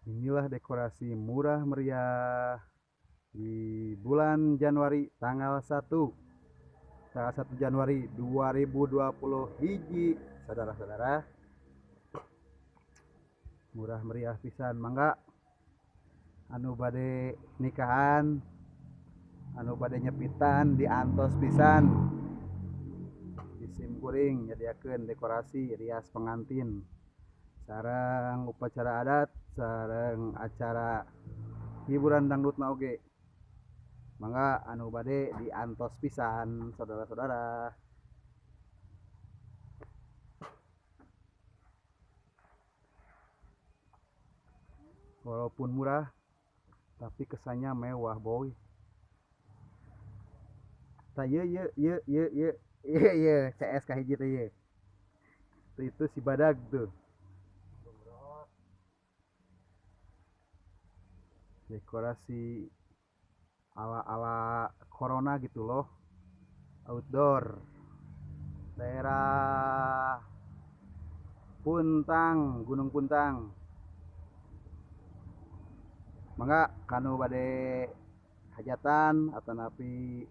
Inilah dekorasi murah meriah di bulan Januari tanggal 1. Tanggal 1 Januari 2020 hiji, saudara-saudara. Murah meriah pisan, mangga anu bade nikahan, anu bade nyepitan diantos pisan. Di simkuring nyadiakeun dekorasi rias pengantin sareng upacara adat, sareng acara hiburan dangdutna oge. Mangga anu bade diantos pisan, saudara-saudara. Walaupun murah, tapi kesannya mewah, boy. Ta ye ye ye ye ye ye ye CS kahiji teh ye. Tuh, itu si badag tuh. Dekorasi ala-ala corona gitu loh. Outdoor. Daerah Puntang, Gunung Puntang. Mangga kanu bade hajatan atau napi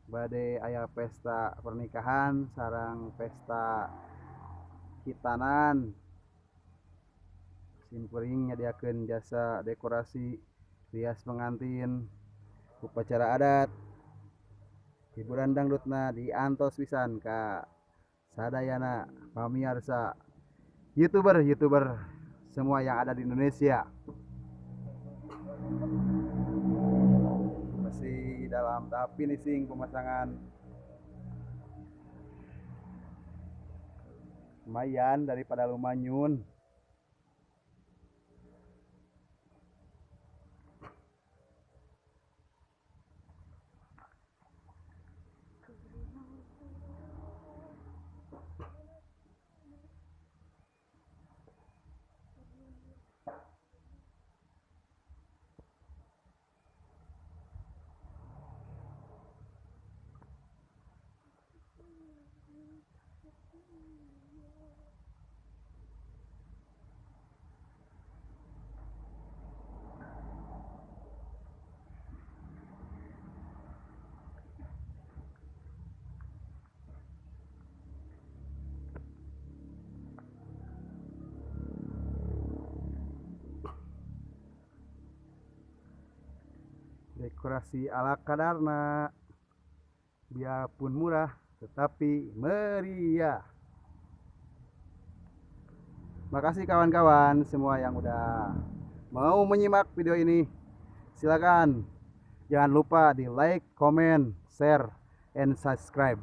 bade aya pesta pernikahan sareng pesta hitanan, simkuring nyadiakeun jasa dekorasi rias pengantin, upacara adat, hiburan dangdutna diantos pisan ka sadayana pamiarsa youtuber-youtuber semua yang ada di Indonesia. Masih dalam tahap finishing pemasangan. Lumayan daripada lumanyun. Dekorasi ala kadarna, biarpun murah tetapi meriah. Makasih kawan-kawan semua yang udah mau menyimak video ini. Silakan jangan lupa di like, comment, share, and subscribe.